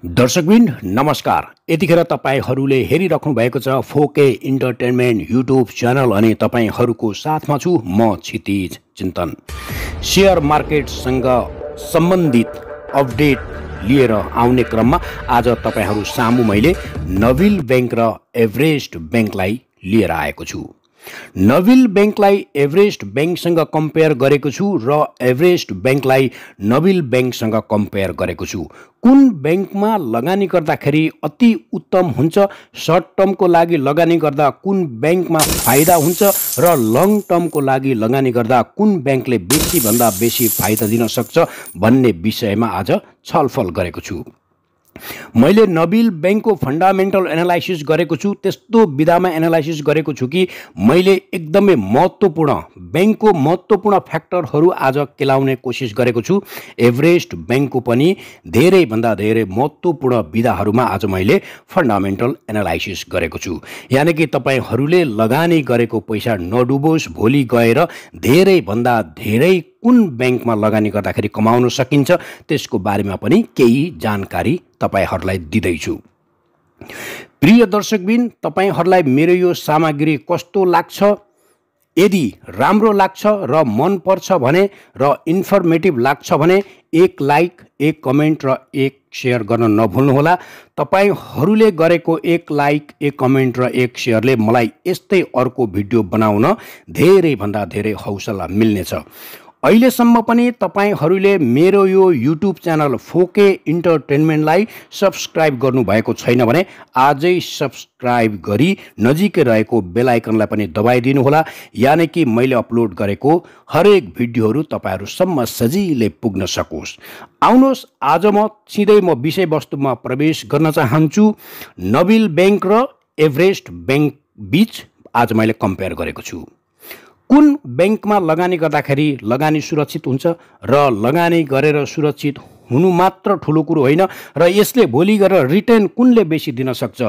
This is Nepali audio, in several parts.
दर्शकवृन्द नमस्कार। यतिखेर तपाईहरुले हेरिराख्नु भएको छ फोके इन्टरटेनमेन्ट युट्युब च्यानल अनि तपाईहरुको साथमा छु म क्षितिज चिन्तन। शेयर मार्केटसँग सम्बन्धित अपडेट लिएर आउने क्रममा आज तपाईहरु सामु मैले नबिल बैंक र एभरेस्ट बैंकलाई लिएर आएको छु। नबिल बैंकलाई एभरेस्ट बैंकसँग कम्पेयर गरेको छु र एभरेस्ट बैंकलाई नबिल बैंकसँग कम्पेयर गरेको छु। कुन बैंकमा लगानी गर्दाखेरि अति उत्तम हुन्छ, सर्ट टर्मको लागि लगानी गर्दा कुन बैंकमा फाइदा हुन्छ र लङ टर्मको लागि लगानी गर्दा कुन बैंकले बेसी भन्दा बेसी फाइदा दिन सक्छ भन्ने विषयमा आज छलफल गरेको छु। मैले नबिल बैंकको फन्डामेन्टल एनालाइसिस गरेको छु। त्यस्तो विधामा एनालाइसिस गरेको छु कि मैले एकदमै महत्त्वपूर्ण बैंकको महत्त्वपूर्ण फ्याक्टरहरू आज केलाउने कोसिस गरेको छु। एभरेस्ट बैंकको पनि धेरै भन्दा धेरै महत्त्वपूर्ण विधाहरूमा आज मैले फन्डामेन्टल एनालाइसिस गरेको छु। यानी कि तपाईहरुले लगानी गरेको पैसा नडुबोस्, भोलि गएर धेरै भन्दा धेरै कुन बैंकमा लगानी गर्दाखेरि कमाउन सकिन्छ त्यसको बारेमा पनि केही जानकारी तपाईहरुलाई दिदैछु। प्रिय दर्शकबिन, तपाईहरुलाई मेरो यो सामग्री कस्तो लाग्छ? यदि राम्रो लाग्छ र मन पर्छ भने र इन्फर्मेटिभ लाग्छ भने एक लाइक, एक कमेन्ट र एक शेयर गर्न नभुल्नुहोला। तपाईहरुले गरेको एक लाइक, एक कमेन्ट र एक शेयरले मलाई यस्तै अर्को भिडियो बनाउन धेरै भन्दा धेरै हौसला मिल्नेछ। अहिलेसम्म पनि तपाईहरुले मेरो यो युट्युब च्यानल फोके इन्टरटेनमेन्टलाई सब्स्क्राइब गर्नु भएको छैन भने आजै सब्स्क्राइब गरी नजिकै रहेको बेल आइकनलाई पनि दबाइदिनु होला। यानी कि मैले अपलोड गरेको हरेक भिडियोहरू तपाईहरुसम्म सजिलै पुग्न सकोस्। आउनुहोस्, आज म सिधै विषयवस्तुमा प्रवेश गर्न चाहन्छु। नबिल बैंक र एभरेस्ट बैंक बीच आज मैले कम्पेयर गरेको छु। कुन बैंकमा लगानी गर्दाखेरि लगानी सुरक्षित हुन्छ र लगानी गरेर सुरक्षित हुनु मात्र ठुलो कुरो होइन र यसले भोलि गएर रिटर्न कुनले बेसी दिन सक्छ,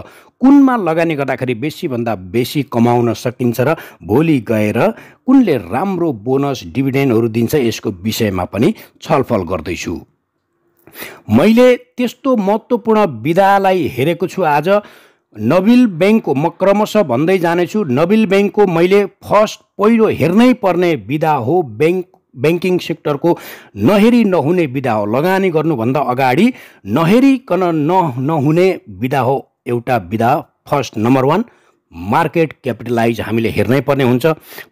कुनमा लगानी गर्दाखेरि बेसी भन्दा बेसी कमाउन सकिन्छ र भोलि गएर कुनले राम्रो बोनस डिभिडेन्डहरू दिन्छ यसको विषयमा पनि छलफल गर्दैछु। मैले त्यस्तो महत्त्वपूर्ण विधालाई हेरेको छु। आज नबिल बैंकको म क्रमशः भन्दै जानेछु। नबिल बैंकको मैले पहिलो हेर्नै पर्ने विधा हो बैंकिङ सेक्टरको नहेरी नहुने विधा हो। लगानी गर्नुभन्दा अगाडि नहेरिकन नहुने विधा हो। एउटा विधा फर्स्ट नम्बर 1 मार्केट क्यापिटलाइज हामीले हेर्नै पर्ने हुन्छ।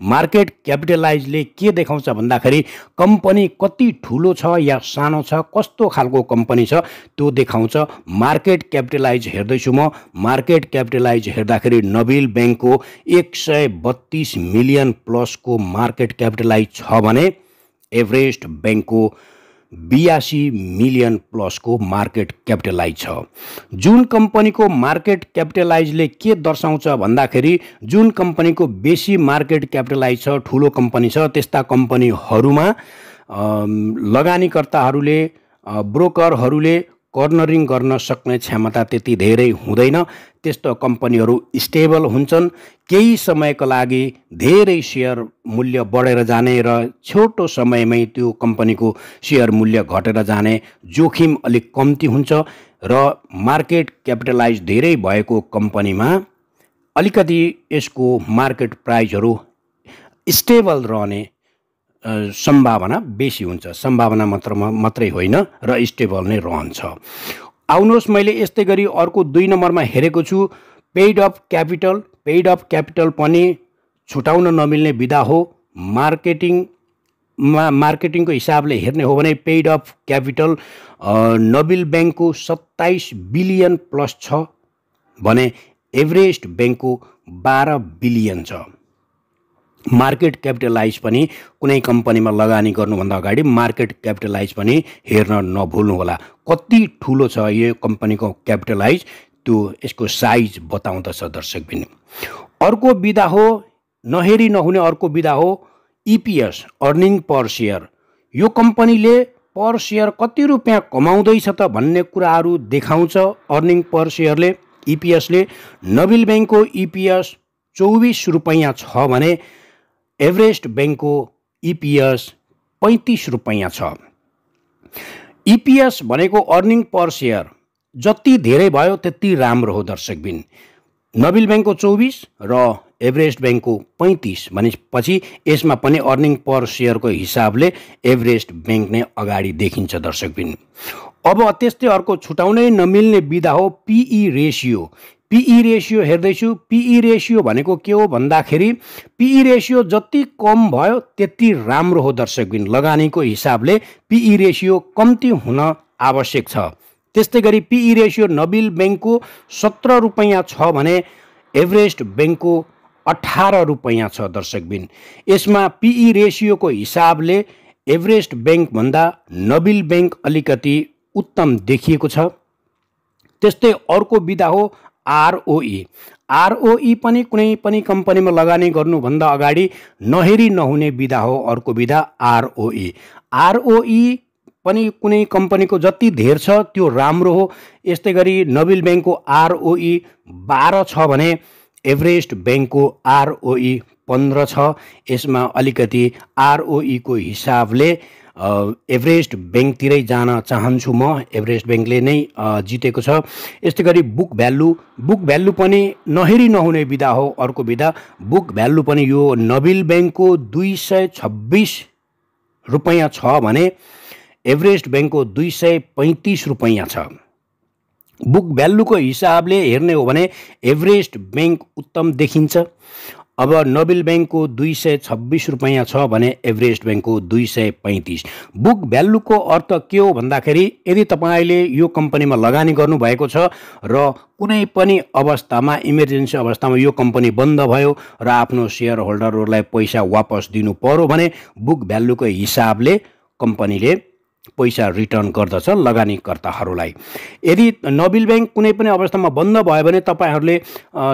मार्केट क्यापिटलाइजले के देखाउँछ भन्दाखेरि कम्पनी कति ठुलो छ या सानो छ, कस्तो खालको कम्पनी छ त्यो देखाउँछ। मार्केट क्यापिटलाइज हेर्दैछु म। मार्केट क्यापिटलाइज हेर्दाखेरि नबिल बैंकको 132 मिलियन प्लसको मार्केट क्यापिटलाइज छ भने एभरेस्ट बैंकको 82 मिलियन प्लसको मार्केट क्यापिटलाइज छ। जुन कम्पनीको मार्केट क्यापिटलाइजले के दर्शाउँछ भन्दाखेरि जुन कम्पनीको बेसी मार्केट क्यापिटलाइज छ, ठुलो कम्पनी छ, त्यस्ता कम्पनीहरूमा लगानीकर्ताहरूले, ब्रोकरहरूले कर्नरिङ गर्न सक्ने क्षमता त्यति धेरै हुँदैन। त्यस्तो कम्पनीहरू स्टेबल हुन्छन्। केही समयको लागि धेरै शेयर मूल्य बढेर जाने र छोटो समयमै त्यो कम्पनीको शेयर मूल्य घटेर जाने जोखिम अलिक कम्ती हुन्छ र मार्केट क्यापिटलाइज धेरै भएको कम्पनीमा अलिकति यसको मार्केट प्राइसहरू स्टेबल रहने सम्भावना बेसी हुन्छ। सम्भावना मात्रै होइन र स्टेबल नै रहन्छ। आउनुहोस्, मैले यस्तै गरी अर्को 2 नम्बरमा हेरेको छु paid of capital. Paid of capital पनि छुटाउन नमिल्ने विधा हो। मार्केटिङको हिसाबले हेर्ने हो भने पेड अफ क्यापिटल नबिल बैंकको 27 बिलियन प्लस छ भने एभरेस्ट बैंकको 12 बिलियन छ। मार्केट क्यापिटलाइज पनि कुनै कम्पनीमा लगानी गर्नुभन्दा अगाडि मार्केट क्यापिटलाइज पनि हेर्न नभुल्नुहोला। कति ठुलो छ यो कम्पनीको क्यापिटलाइज, त्यो यसको साइज बताउँदछ दर्शकबिन। अर्को विधा हो नहेरी नहुने अर्को विधा हो इपीएस, अर्निङ पर शेयर। यो कम्पनीले पर शेयर कति रुपियाँ कमाउँदैछ त भन्ने कुराहरू देखाउँछ अर्निङ पर शेयरले, इपीएसले। नबिल बैंकको इपीएस 24 रुपैयाँ छ भने एभरेस्ट बैंकको इपीएस 35 रुपैयाँ छ। इपीएस भनेको अर्निङ पर शेयर जति धेरै भयो त्यति राम्रो हो दर्शकबिन। नबिल बैंकको 24 र एभरेस्ट बैंकको 35 भनेपछि यसमा पनि अर्निङ पर सेयरको हिसाबले एभरेस्ट बैंक नै अगाडि देखिन्छ दर्शकबिन। अब त्यस्तै अर्को छुटाउनै नमिल्ने विधा हो पीई रेशियो। पीई रेशियो हेर्दैछु। पीई रेशियो भनेको के हो भन्दाखेरि पीई रेशियो जति कम भयो त्यति राम्रो हो दर्शकबिन। लगानीको हिसाबले पीई रेशियो कम्ती हुन आवश्यक छ। त्यस्तै गरी पीई रेशियो नबिल बैंकको 17 रुपैयाँ छ भने एभरेस्ट बैंकको 18 रुपैयाँ छ दर्शकबिन। यसमा पीई रेशियोको हिसाबले एभरेस्ट बैंक भन्दा नबिल बैंक अलिकति उत्तम देखिएको छ। त्यस्तै अर्को विधा हो आरओई। आरओई पनि कुनै पनि कम्पनीमा लगानी गर्नुभन्दा अगाडि नहेरी नहुने विधा हो अर्को विधा आरओई। आरओई पनि कुनै कम्पनीको जति धेर छ त्यो राम्रो हो। यस्तै गरी नबिल बैंकको आरओई 12 छ भने एभरेस्ट बैंकको आरओई 15 छ। यसमा अलिकति आरओई को हिसाबले एभरेस्ट बैंकतिरै जान चाहन्छु म। एभरेस्ट बैंकले नै जितेको छ। यस्तै गरी बुक भ्यालु पनि नहेरी नहुने विधा हो अर्को विधा। बुक भ्यालु पनि यो नबिल बैंकको 226 रुपैयाँ छ भने एभरेस्ट बैंकको 235 रुपैयाँ छ। बुक भ्यालुको हिसाबले हेर्ने हो भने एभरेस्ट बैंक उत्तम देखिन्छ। अब नबिल बैंकको 226 रुपैयाँ छ भने एभरेस्ट बैंकको 235। बुक भ्यालुको अर्थ के हो भन्दाखेरि यदि तपाईले यो कम्पनीमा लगानी गर्नुभएको छ र कुनै पनि अवस्थामा इमर्जेन्सी अवस्थामा यो कम्पनी बन्द भयो र आफ्नो शेयर होल्डरहरूलाई पैसा वापस दिनु पर्यो भने बुक भ्यालुको हिसाबले कम्पनीले पैसा रिटर्न गर्दछ लगानीकर्ताहरूलाई। यदि नबिल बैंक कुनै पनि अवस्थामा बन्द भयो भने तपाईहरूले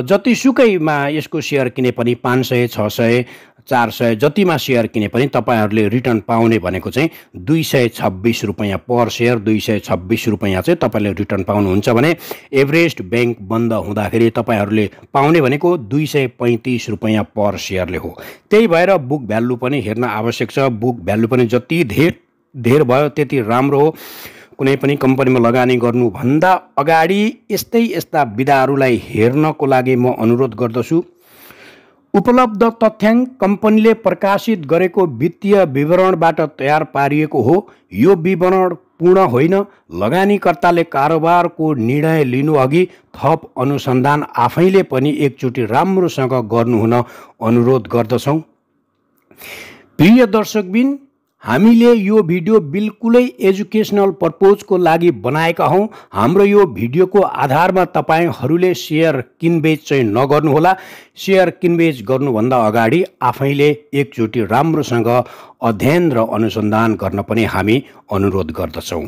जतिसुकैमा यसको शेयर किने पनि 500 600 400 जतिमा शेयर किने पनि तपाईहरूले रिटर्न पाउने भनेको चाहिँ 226 रुपैयाँ पर शेयर। 226 रुपैयाँ चाहिँ तपाईले रिटर्न पाउनुहुन्छ भने एभरेस्ट बैंक बन्द हुँदाखेरि तपाईहरूले पाउने भनेको 235 रुपैयाँ पर शेयरले हो। त्यही भएर बुक भ्यालु पनि हेर्न आवश्यक छ। बुक भ्यालु पनि जति धेर भयो त्यति राम्रो हो। कुनै पनि कम्पनीमा लगानी गर्नुभन्दा अगाडि यस्ता विधाहरूलाई हेर्नको लागि म अनुरोध गर्दछु। उपलब्ध तथ्याङ्क कम्पनीले प्रकाशित गरेको वित्तीय विवरणबाट तयार पारिएको हो। यो विवरण पूर्ण होइन। लगानीकर्ताले कारोबारको निर्णय लिनु अघि थप अनुसन्धान आफैले पनि एकचोटि राम्रोसँग गर्नुहुन अनुरोध गर्दछौँ। प्रिय दर्शकबिन, हामीले यो भिडियो बिल्कुलै एजुकेसनल पर्पजको लागि बनाएका हौँ। हाम्रो यो भिडियोको आधारमा तपाईहरूले शेयर किनबेच चाहिँ नगर्नुहोला। शेयर किनबेच गर्नुभन्दा अगाडि आफैले एकचोटि राम्रोसँग अध्ययन र अनुसन्धान गर्न पनि हामी अनुरोध गर्दछौँ।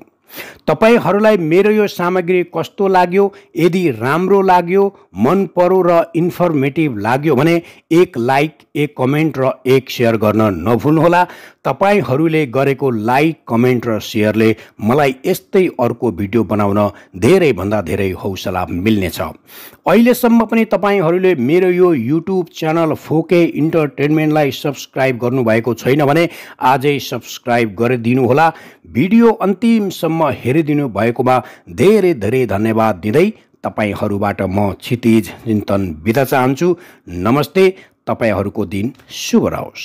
तपाईहरूलाई मेरो यो सामग्री कस्तो लाग्यो? यदि राम्रो लाग्यो, मन पर्यो र इन्फर्मेटिभ लाग्यो भने एक लाइक, एक कमेन्ट र एक शेयर गर्न नभुल्नुहोला। तपाईहरूले गरेको लाइक, कमेन्ट र शेयरले मलाई यस्तै अर्को भिडियो बनाउन धेरै भन्दा धेरै हौसला मिल्नेछ। अहिलेसम्म पनि तपाईहरूले मेरो यो युट्युब च्यानल फोके इन्टरटेनमेन्टलाई सब्स्क्राइब गर्नुभएको छैन भने आजै सब्स्क्राइब गरिदिनु होला। भिडियो अन्तिमसम्म हेरिदिनु भएकोमा धेरै धेरै धन्यवाद दिँदै तपाईहरूबाट म क्षितिज चिन्तन बिदा चाहन्छु। नमस्ते। तपाईहरूको दिन शुभ रहोस्।